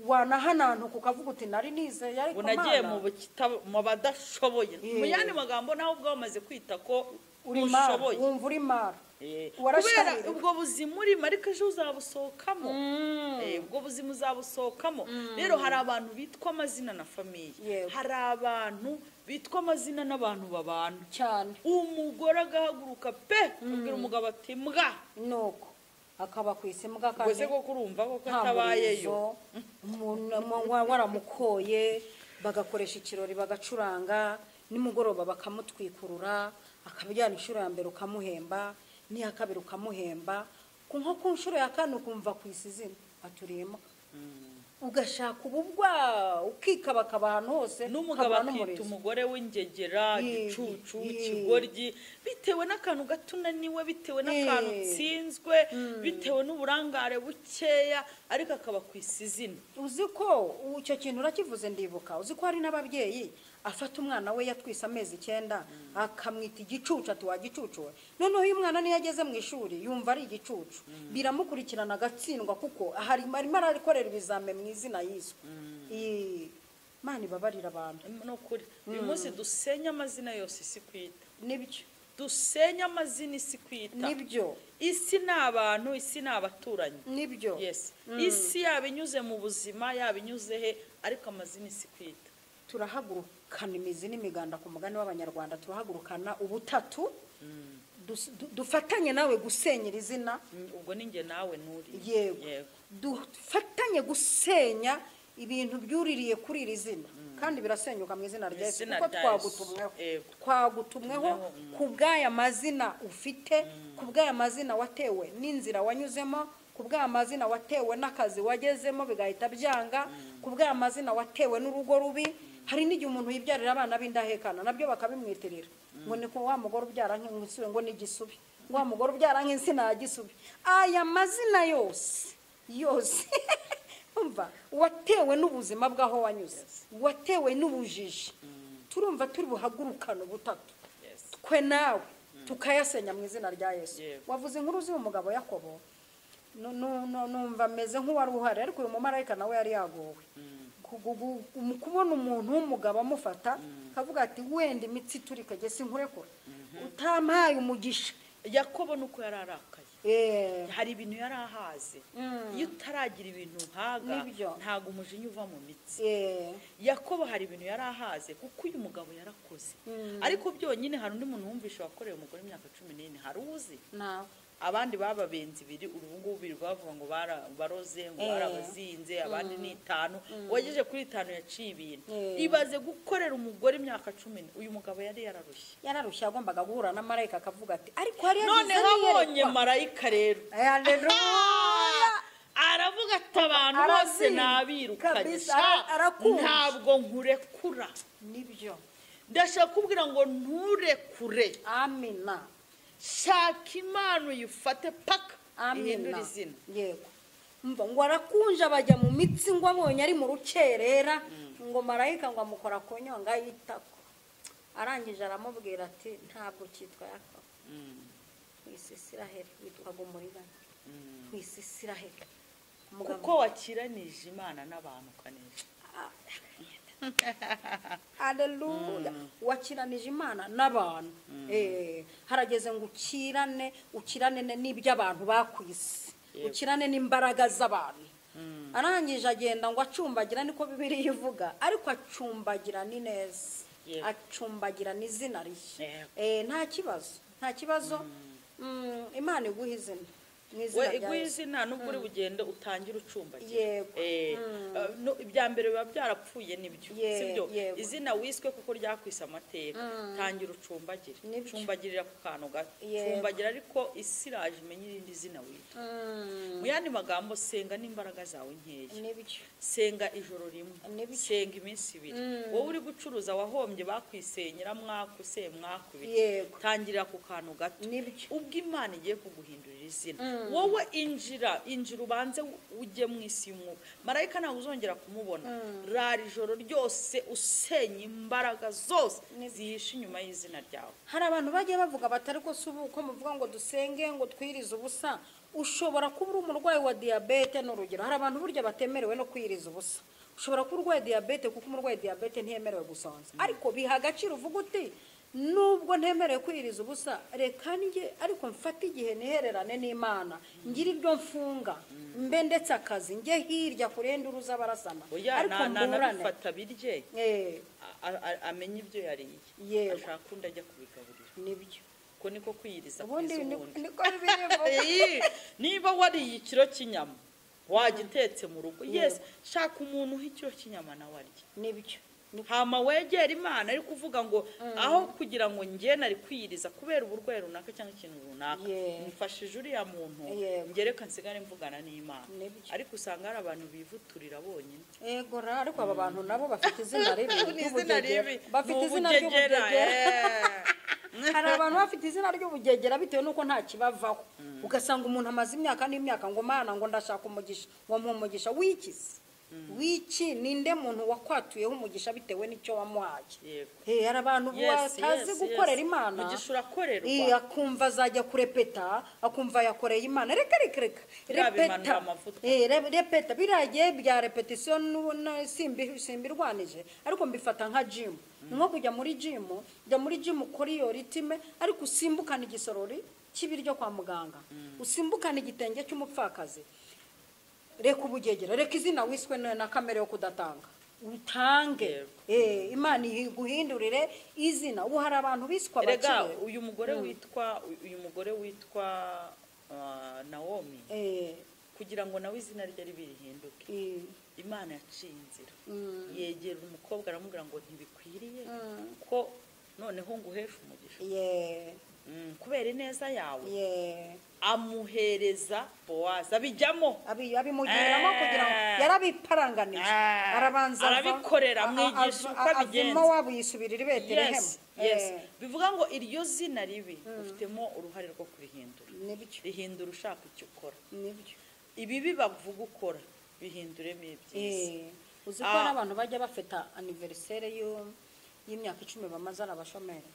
Wanahanantuka ukavuga uti nari nizeye, ariko ngo nagiye Mana, mu badashoboye. Mu yandi magambo, nawe ubwawe umaze kwita ko uri mara, ushoboye. Wumva uri mara. Kubera Warashaririwe. ubwo buzima urimo, ariko ejo uzabusohokamo. Ubwo buzima uzabusohokamo. Rero hari abantu bitwa amazina na famille, hari abantu bitwa amazina n'abantu babana. Cyane. Umugore agahaguruka pe, abwira umugabo ati mbwa. Nuko akaba ku isi mbwa. Ubwo se Kandi koko urumva koko nta atabayeyo? murizo, umuntu waramukoye, bagakoresha ikirori, bagacuranga, nimugoroba bakamutwikurura, akabijyana. Inshuro ya mbere ukamuhemba, n'iya kabiri ukamuhemba, nko ku nshuro ya kane ukumva ku isi izina aturiyemo, ugashaka ububwa, ukikabakaba ahantu hose, N'umugabo ukabura akita n'umurizo. umugore w'ingegera, gicucu, kigoryi, bitewe n'akantu gato unaniwe, bitewe n'akantu utsinzwe, bitewe n'uburangare bukeya, ariko akaba ku isi izina. Uzi ko icyo kintu urakivuze ndibuka, uzi ko hari n'ababyeyi afata umwana we yatwise amezi 9 akamwita igicucu, ati wa gicucu we. Noneho uyu mwana niyo ageze mu ishuri yumva ari igicucu, biramukurikirana agatsindwa, kuko hari arimo arakorera ibizame mu izina yiswe. Imana ibabarira abantu. Ni ukuri, uyu munsi dusenye amazina yose isi kwita. Nibyo. Dusenye amazina isi kwita. Nibyo. Isi ni abantu, isi ni abaturanyi. Nibyo. Yes, isi yaba inyuze mu buzima, yaba inyuze he, ariko amazina isi kwita. Turahagurukana imizi n'imiganda, ku mugani w'Abanyarwanda, turahagurukana ubutatu, dufatanye nawe gusenyera izina. Ubwo ni njye nawe nturi. Yego. Yego. Dufatanye gusenya ibintu byuririye kuri iri zina, kandi birasenyuka mu izina rya Yesu, Izina kuko rya Yesu. twagutumweho. Yego. Twagutumweho Tumweho, ku bw'aya mazina ufite, ku bw'aya mazina watewe n'inzira wanyuzemo, ku bw'aya mazina watewe n'akazi wagezemo bigahita byanga, ku bw'aya mazina watewe n'urugo rubi. Hari n'igihe umuntu yibyarira abana b'indahekana, nabyo bakabimwitirira, ngo ni ko wa mugore ubyara nk'insubi, ngo ni igisubi, ngo wa mugore ubyara nk'insina ya gisubi. Aya mazina yose yose, umva, watewe n'ubuzima bw'aho wanyuze, watewe n'ubujiji, turumva turi buhagurukane ubutatu, twe nawe, tukayasenya mu izina rya Yesu. Wavuze inkuru z'uyu mugabo Yakobo, numva ameze nk'uwari uhari, ariko uyu mumarayika nawe yari yagowe mu kubona umuntu w'umugabo amufata akavuga ati wenda imitsi iturika, jye sinkurekura utampaye umugisha. Yakobo nuko yari arakaye. Hari ibintu yari ahaze. Iyo utaragira ibintu nkaga, ntabwo umujinya uva mu mitsi. Yakobo hari ibintu yari ahaze, kuko uyu mugabo yarakoze, ariko byonyine hari undi muntu wumvishe wakoreye umugore imyaka 14? Hari uzi? Nawe. Abandi bababenze ibiri, ubu ngubu birirwa bavuga ngo baroze, ngo barabazinze, abandi ni 5, uwagejeje kuri 5 yaciye ibintu. Ibaze gukorera umugore imyaka 10. Uyu mugabo yari yararushye. Yararushye, yagombaga guhura na marayika akavuga ati ariko hari yagize Noneho abonye n'iyerekwa. marayika rero, Haleluya. aravuga ati abantu bose Arazinga. nabirukanye, Kabisa, sha, arakunze. ntabwo nkurekura. Nibyo. Ndashaka kubwira ngo nturekure. Amina. Shaka Imana uyifate paka Amina. ihindure izina. Yego, mva ngo arakunja bajya mu mitsi, ngo abonye ari mu rukerera, ngo marayika ngo amukora ku nyonga y'itako, arangije aramubwira ati ntabwo cyitwa Yakobo, wise Isiraheli, witwaga umuriganya, wise Isiraheli. Umugabo- Kuko wakiranije Imana n'abantu ukanesha. Haleluya! Wakiranije Imana n'abantu. Harageze ngo ukirane, ukirane n'iby'abantu bakwise, ukirane n'imbaraga z'abantu. Arangije agenda ngo acumbagira, niko Bibiliya ivuga, ariko acumbagira ni neza, acumbagira n'izina rishya. Nta kibazo, nta kibazo. Imana iguha izina mu izina We rya iguha Yesu. izina, nubwo uri bugende utangire ucumbagira. Yego. Ibya mbere biba byarapfuye nibyo, sibyo? Izina wiswe kuko ryakwise amateka. Tangira ucumbagire, cumbagirira ku kantu gato, cumbagira, ariko isi iraje imenye irindi zina witwa. Mu yandi magambo, senga n'imbaraga zawe nkeya, senga ijoro rimwe, senga iminsi ibiri. Wowe uri gucuruza wahombye, bakwisenyera mwakuse mwakubita, tangirira ku kantu gato. Ubwo Imana igiye kuguhindurira izina, wowe injira, injira ubanze ujye mu isi y'umwuka. Marayika ntabwo uzongera kumubona. Rara ijoro ryose usenya imbaraga zose zihishe inyuma y'izina ryawe. Hari abantu bagiye bavuga batari ko si ubu uko muvuga ngo dusenge ngo twirize ubusa. Ushobora kuba uri umurwayi wa diyabete, ni urugero. Hari abantu burya batemerewe no kwiriza ubusa. Ushobora kuba urwaye diyabete, kuko umurwayi diyabete ntiyemerewe gusonza, ariko biha agaciro uvuga uti nubwo ntemerewe kwiriza ubusa, reka njye ariko mfate igihe nihererane n'Imana, ngire ibyo mfunga mbe ndetse akazi njye hirya kurenda uruza barasama, ariko mburane birye amenye ibyo yariye, ashaka undi ajya kubigaburira. Nibyo, ko niko kwiyiriza kwiza. Niba wariye ikiro cy'inyama wagitetse mu rugo, yes, shaka umuntu uha ikiro cy'inyama nawe arye. Nibyo. Hama wegera Imana, ari kuvuga ngo aho kugira ngo njye nari kwiyiriza kubera uburwayi runaka cyangwa ikintu runaka, mfashije uriya muntu, ngereka nsigare mvugana n'Imana. Ariko usanga hari abantu bivuturira bonyine. Yego, ariko aba bantu nabo bafite izina ribi, bafite izina ry'ubugegera. Hari abantu bafite izina ry'ubugegera bitewe n'uko nta kibavaho. Ugasanga umuntu amaze imyaka n'imyaka ngo Mana ngo ndashaka umugisha, ngo umugisha w'ikizi wiki, ninde muntu wakwatuyeho umugisha bitewe n'icyo wamuhaye? Hari abantu batazi gukorera Imana. Umugisha urakorerwa. Akumva azajya kurepeta, akumva yakoreye Imana. Reka reka reka repeta, repeta biragiye bya repetition simbirwanije, ariko mbifata nka gym. Nko kujya muri gym, jya muri gym ukora iyo ritime, ariko usimbukana igisorori cy'ibiryo kwa muganga, usimbukana igitenge cy'umupfakazi. Reka ubugegera, reka izina wiswe na kamere yo kudatanga, utange. Imana iguhindurire izina. Ubu hari abantu biswa bakire. Uyu mugore witwa Naomi, kugira ngo nawe izina rye ribihinduke, Imana yaciye inzira, yegera umukobwa aramubwira ngo ntibikwiriye ko noneho nguhesha umugisha kubera ineza yawe. Amuhereza Bowazi, abijyamo, abimugiriramo kugira ngo yarabiparanganije, arabanza arabikorera, amwigisha uko abigenza, wabo yisubirira i Betelehemu. Bivuga ngo iryo zina ribi ufitemo uruhare rwo kurihindura. Rihindura ushaka icyo ukora. Ibibi bavuga ukora bihinduremo ibyiza. Uzi ko hari abantu bajya bafata anniversaire y'imyaka 10 bamaze ari abashomeri.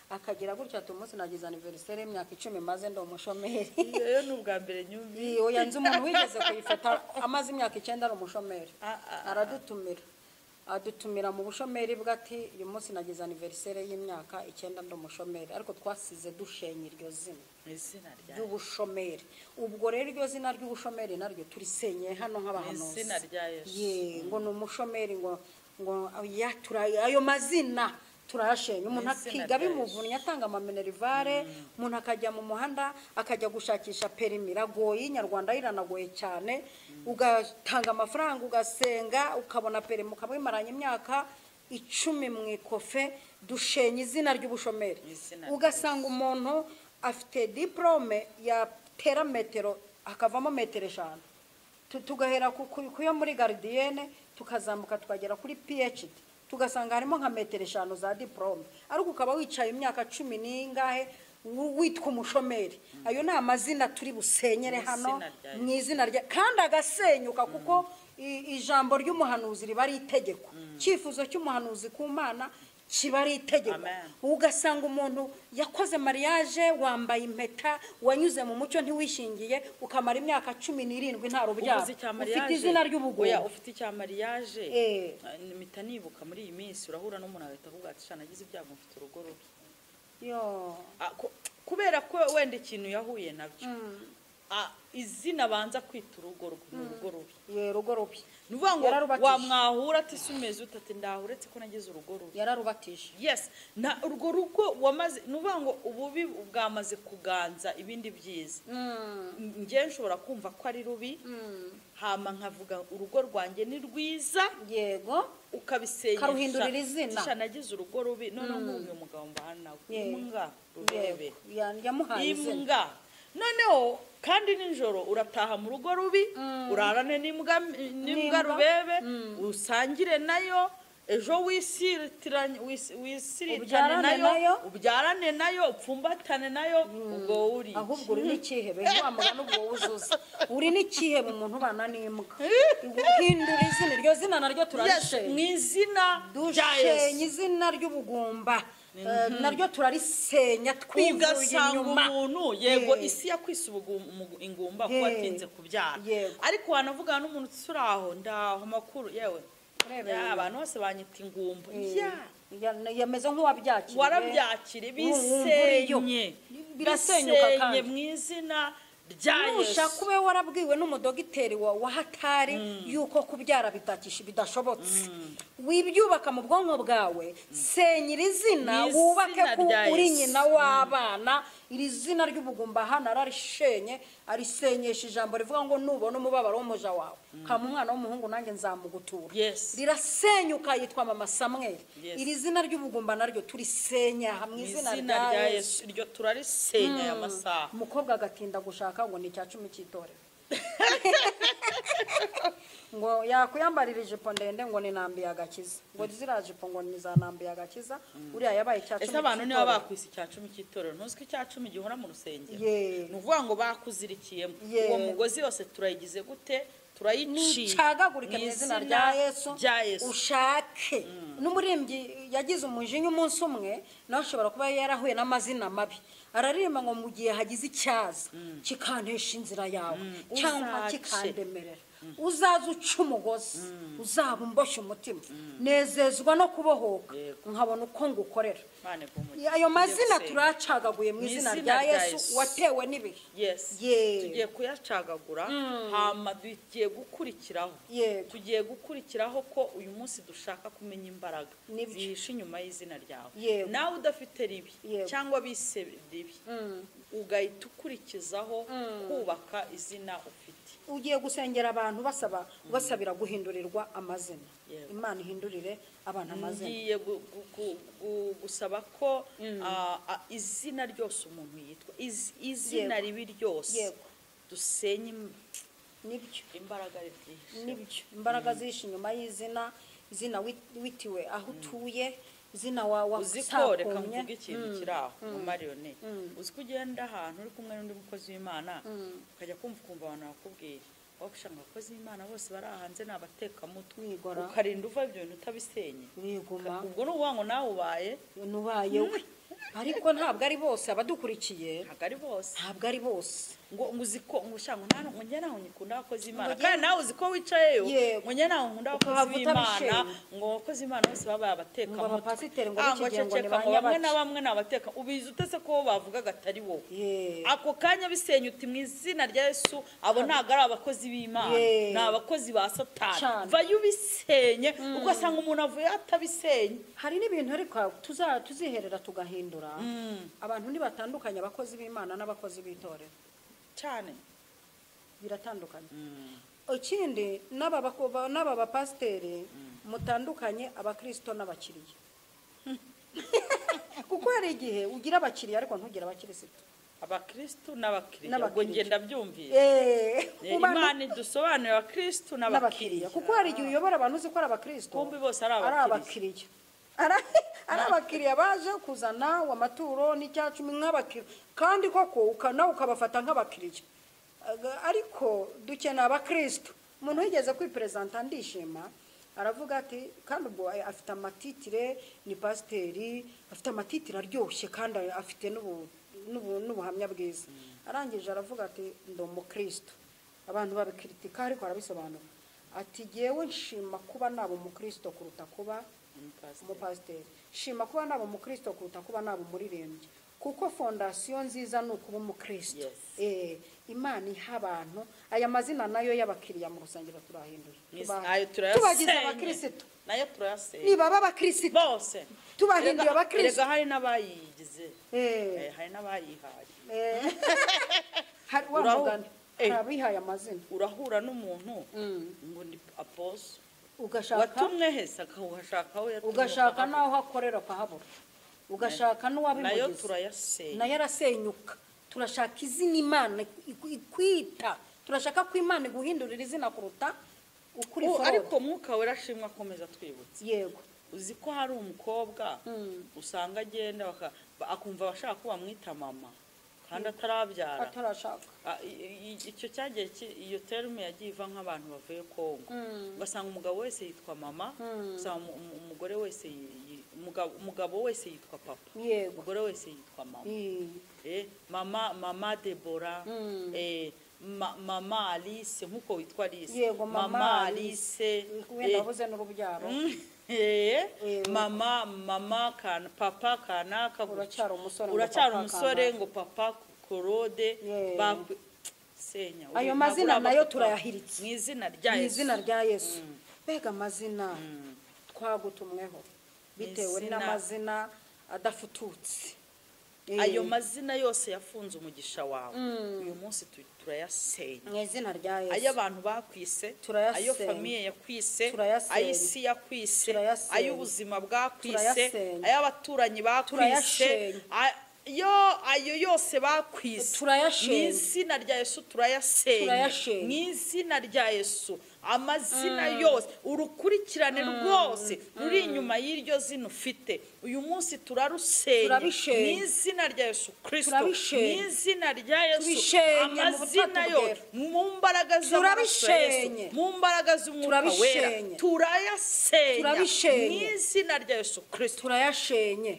Akagira gutya ati umunsi nagize anniversaire y'imyaka 10 maze ndo umushomeri. Iyo ni ubwa mbere nyumvi. Oya, nzi umuntu wigeze kuyifata amaze imyaka 9 ari umushomeri. Aradutumira, adutumira mu bushomeri bwe ati uyu munsi nagize anniversaire y'imyaka 9 ndo umushomeri, ariko twasize dushenye iryo zina ry'ubushomeri. Ubwo rero iryo zina ry'ubushomeri naryo turisenye hano nk'abahanuzi. Ngo ni umushomeri, ngo ayo mazina turayashenye. Umuntu akiga bimuvunnye atanga amaminerivare, umuntu akajya mu muhanda akajya gushakisha perimi, iragoye, Inyarwanda iranagoye cyane. Ugatanga amafaranga ugasenga ukabona perimi, ukaba wimaranye imyaka 10 mu ikofe. Dushenye izina ry'ubushomeri. Ugasanga umuntu afite diplome ya tera metero akavamo metero 5, tugahera ku yo muri gardienne tukazamuka tukagera kuri PhD, tugasanga harimo nka metero 5 za diplome, ariko ukaba wicaye imyaka 10 n'ingahe witwa umushomeri. Ayo ni amazina turi busenyere hano mu izina rya, kandi agasenyuka kuko ijambo ry'umuhanuzi riba ari itegeko. Icyifuzo cy'umuhanuzi ku Mana kiba ari itegeko. Ugasanga umuntu yakoze mariage, wambaye impeta, wanyuze mu mucyo ntiwishingiye, ukamara imyaka 17 nta rubyaro, ufite izina ry'ubugoyi. Ufite icya mariage, mpita nibuka muri iyi minsi urahura n'umuntu agahita avuga ati shana nagize ibyago mfite urugo rubi. Kubera ko wenda ikintu yahuye nabyo, izina banza kwita urugo rugo rubi. Urugo rubi. Nuvuga ngo wamwahura ati sumeze utati ndahuretse ko nagize urugo rubi. Yararubatije. Yes, na urwo rugo wamaze, nuvuga ngo ububi bwamaze kuganza ibindi byiza. Ngiye nshobora kumva ko ari rubi, Hama nkavuga urugo rwanjye ni rwiza. Yego. Ukabisenyesha. Karuhindurira izina. Sha nagize urugo rubi, noneho nk'uyu mugabo mbana nawe imbwa rubebe. Yamuhaye izina. Imbwa. Noneho kandi nijoro urataha mu rugo rubi, urarane n'imbwa rubebe, usangire nayo, ejo wisiritane nayo, ubyarane nayo, upfumbatane nayo, ubwo uri ahubwo uri n'ikihebe, wa mugani ubwo wuzuza uri n'ikihebe umuntu ubana n'imbwa. Uhindura izina, iryo zina naryo turarishenye mu izina rya Yesu, izina ry'ubugumba naryo turarisenya twivuye inyuma. Umuntu yego isi yakwise ingumba kuko atinze kubyara, ariko wanavugana n'umuntu usuraho ndaho amakuru yewe abantu bose banyita ingumba. Yameze nk'uwabyakiriye, warabyakiriye, bisenye birasenyuka kandi mu izina rya Yesu. Nushaka ube warabwiwe n'umudogiteri wa hatari yuko kubyara bidashobotse, wibyubaka mu bwonko bwawe, senyira izina, wubake ko uri nyina w'abana. Iri zina ry'ubugumba hano ararishenye, arisenyesha ijambo rivuga ngo nubona umubabaro w'umuja wawe kama umwana w'umuhungu nanjye nzamugutura. Rirasenyuka, yitwa mama Samuel. Iri zina ry'ubugumba naryo turisenya mu izina rya Yesu, iryo turarisenya aya masaha. Umukobwa agatinda gushaka ngo ni icya 10 cy'itorero, ngo yakuyambarira ijipo ndende ngo ni nambi agakiza, ngo ziriya jipo ngo ni za nambi agakiza, uriya yabaye icya 10. Ese abantu niba bakwise icya 10 cy'itorero, ntuzi ko icya 10 gihora mu rusengero? Ni ukuvuga ngo bakuzirikiyemo uwo mugozi yose turayigize gute? Turayiciye, nicagagurike mu izina rya Yesu. Ushake n'umuririmbyi yagize umujinya umunsi umwe, nawe ashobora kuba yarahuye n'amazina mabi, araririmba ngo mu gihe hagize icyaza kikantesha inzira yawe cyangwa kikandemerera, uzaza uca umugozi, uzaba umboshye umutima, nezezwa no kubohoka nkabona uko ngukorera. Ayo mazina turacagaguye mu izina rya Yesu watewe n'ibihe. Tugiye kuyacagagura, hama tugiye gukurikiraho, tugiye gukurikiraho ko uyu munsi dushaka kumenya imbaraga zihishe inyuma y'izina ryawe. Nawe udafite ribi cyangwa bise ribi, ugahita ukurikizaho kubaka izina ufite. Ugiye gusengera abantu basabira guhindurirwa amazina. Imana ihindurire abantu amazina. Ngiye gusaba ko izina ryose umuntu yitwa, izina ribi ryose dusenye nibyo imbaraga ribyihishe, nibyo imbaraga zihishe inyuma y'izina, izina witiwe aho utuye, izina wawe uziko. Reka mvuge ikintu kiri aho mu mariyone. Uzi ko ugenda ahantu uri kumwe n'undi mukozi w'Imana, ukajya kumva ukumva abantu bakubwiye wakushanga abakozi b'Imana bose bari hanze ni abatekamutwe, ukarinda uva ibyo bintu utabisenye, ubwo ni ukuvuga ngo nawe ubaye nubaye we. Ariko ntabwo ari bose abadukurikiye, ntabwo ari bose, ntabwo ari bose. Ngo uzi ko ngo ushanga ngo njye naho nyikunda abakozi b'Imana, kandi nawe uzi ko wicayeyo ngo njye naho nkunda abakozi b'Imana, ngo abakozi b'Imana bose babaye abatekamutwe, ngo abapasiteri ngo bikigiye ngo ni bamwe na bamwe ni abateka. Ubizi utese ko bavugaga atari wowe, ako kanya bisenya uti mu izina rya Yesu abo ntabwo ari abakozi b'Imana, ni abakozi ba Satani. Vayo ubisenye, ugasanga umuntu avuye atabisenye. Hari n'ibintu ariko tuziherera tugahindura. Abantu ntibatandukanye abakozi b'Imana n'abakozi b'itorero cyane, biratandukanye. Ikindi n'aba bapasiteri mutandukanye abakristo n'abakiriya, kuko hari igihe ugira abakiriya ariko ntugire abakirisitu. Abakristo n'abakiriya, ubwo ngenda byumvise. Imana idusobanurira abakristo n'abakiriya, kuko hari igihe uyobora abantu uzi ko ari abakristo, kumbi bose ari abakiriya. Ari abakiriya baje kuzana amaturo n'icya 10 nk'abakiriya, kandi koko nawe ukabafata nk'abakiriya. Ariko dukeneye abakristo. Umuntu wigeze kwiperezanta ndishima aravuga ati, kandi ubwo afite amatitire, ni pasiteri, afite amatitire aryoshye kandi afite n'ubuhamya bwiza. Arangije aravuga ati ndi umukristo. Abantu babikritika ariko arabisobanura ati jyewe nshima kuba naba umukristo kuruta kuba umupasiteri, shima kuba naba umukristo kuruta kuba naba umuririmbyi, kuko fondasiyo nziza ni ukuba umukristo. Imana iha abantu aya mazina nayo y'abakiriya mu rusengero turahinduye, tubagize abakristo, nayo turayasenye, niba abakristo bose tubahinduye abakristo. Erega hari n'abayigize, hari n'abayihaye. Hari wa mugani Abihaye amazina. Urahura n'umuntu ngo ni apostle, ugashaka watumwe hese, akawushaka aho yatumwe, ugashaka n'aho akorera ukahabura, ugashaka nayo n'uwabimugize. Turayasenya. Nayo arasenyuka. Turashaka izina Imana ikwita, turashaka ko Imana iguhindurira izina kuruta ukuri forode. Ariko Mwuka Wera ashimwe, akomeza twibutse. Uzi ko hari umukobwa usanga agenda akumva abashaka ko bamwita mama kandi atarabyara? Atarashaka. Icyo cyagiye iyo terme yagiye iva nk'abantu bavuye Kongo, ugasanga umugabo wese yitwa mama, ugasanga umugore wese umugabo wese yitwa papa, umugore wese yitwa mama. Mama Debora, mama Alice, nkuko witwa Alice. Yego, mama mama Alice. Wenda wabuze n'urubyaro. Mama kana, papa kanaka gutyo. Uracyari umusore ngo uracyari papa umusore kanaka. Ngo papa Korode. Senya Ayo ntabwo mazina uraba nayo papa. turayahiritse. Mu izina rya Mu Yesu. izina rya Yesu. Mbega amazina twagutumweho bitewe n'amazina adafututse. Ayo mazina yose yafunze umugisha wawe, uyu munsi turayasenya. Mu izina rya Yesu. Ayo abantu bakwise, Turayasenya. ayo famille yakwise, Turayasenya. ay'isi yakwise, Turayasenya. ay'ubuzima bwakwise, Turayasenya. ay'abaturanyi bakwise, Turayasenya. Yo ayo yose bakwise, Turayasenya. mu izina rya Yesu turayasenya. Turayasenya. Mu izina rya Yesu, amazina yose, urukurikirane rwose ruri inyuma y'iryo zina ufite uyu munsi, turarusenya. Turabisenya. Mu izina rya Yesu Kirisito. Mu Turabisenya. izina rya Yesu. Tubishenye mu Amazina butatu yose, bwera. mu mbaraga z'amaraso ya Yesu, Turabishenye. mu mbaraga z'Umwuka Wera, Turabishenye. turayasenya. Turabishenye. Mu izina rya Yesu Kirisito. Turayashenye.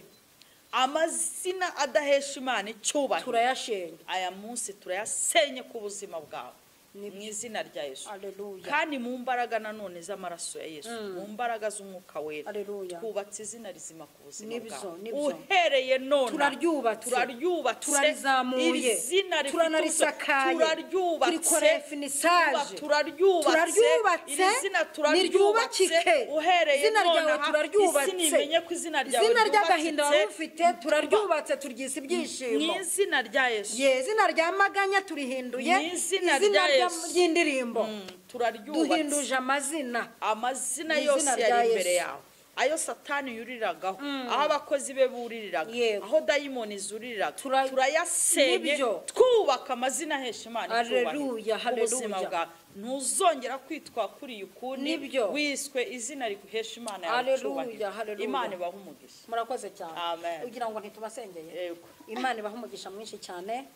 Amazina adahesha Imana icyubahiro, Turayashenye. aya munsi turayasenye ku buzima bwawe, Nibyo. mu izina rya Yesu. Aleluya. Kandi mu mbaraga nanone z'amaraso ya Yesu, mu mbaraga z'Umwuka Wera, Aleluya. twubatse izina rizima ku buzima Nibyo, bwawe nibyo. uhereye none. Turaryubatse. Turaryubatse. Turarizamuye. Iri zina rifite Turanarisakaye. Turaryubatse. Turikoreye finissage. Turaryubatse. Turaryubatse. Iri zina turaryubatse. Niryubakike. Uhereye Izina ryawe nonaha, turaryubatse. isi nimenye ko izina ryawe Izina ry'agahinda ryubakitse. wari ufite turaryubatse, turyise Mu ibyishimo. izina rya Yesu. Ye, izina rya maganya turihinduye Mu izina izina rya Yesu. ry'indirimbo. Turaryubatse. Duhinduje amazina. Amazina Mu yose izina yari rya imbere Yesu. yawe, ayo Satani yuriragaho, aho abakozi be buririraga, aho dayimoni zuririraga, turayasenye. Nibyo. Twubaka amazina ahesha Imana Haleluya, icyubahiro ku buzima haleluya. bwawe. Ntuzongera kwitwa kuri ukundi. Nibyo. Wiswe izina riguhesha Imana yawe Haleluya, icyubahiro. haleluya. Imana ibahe umugisha. Murakoze cyane. Amen. Ugira ngo ntitubasengeye? Yego. Imana ibahe umugisha mwinshi cyane.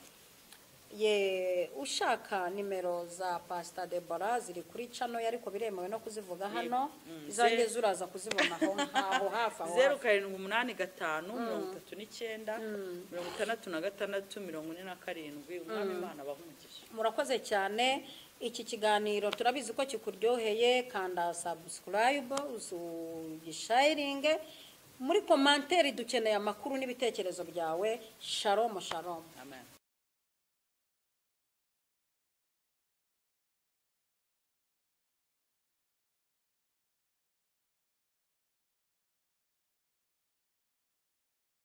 Ye, ushaka nimero za Pastor Debora ziri kuri channel ye, ariko biremewe no kuzivuga hano. Izanjye zuraza kuzibona aho aho hafi aho zeru hafi. 785 39 66 47. Umwami Imana abahe umugisha. Murakoze cyane. Iki kiganiro turabizi ko kikuryoheye. Kanda subscribe, ugisharinge muri commentaire. Dukeneye amakuru n'ibitekerezo byawe. Shalom, shalom. Amen.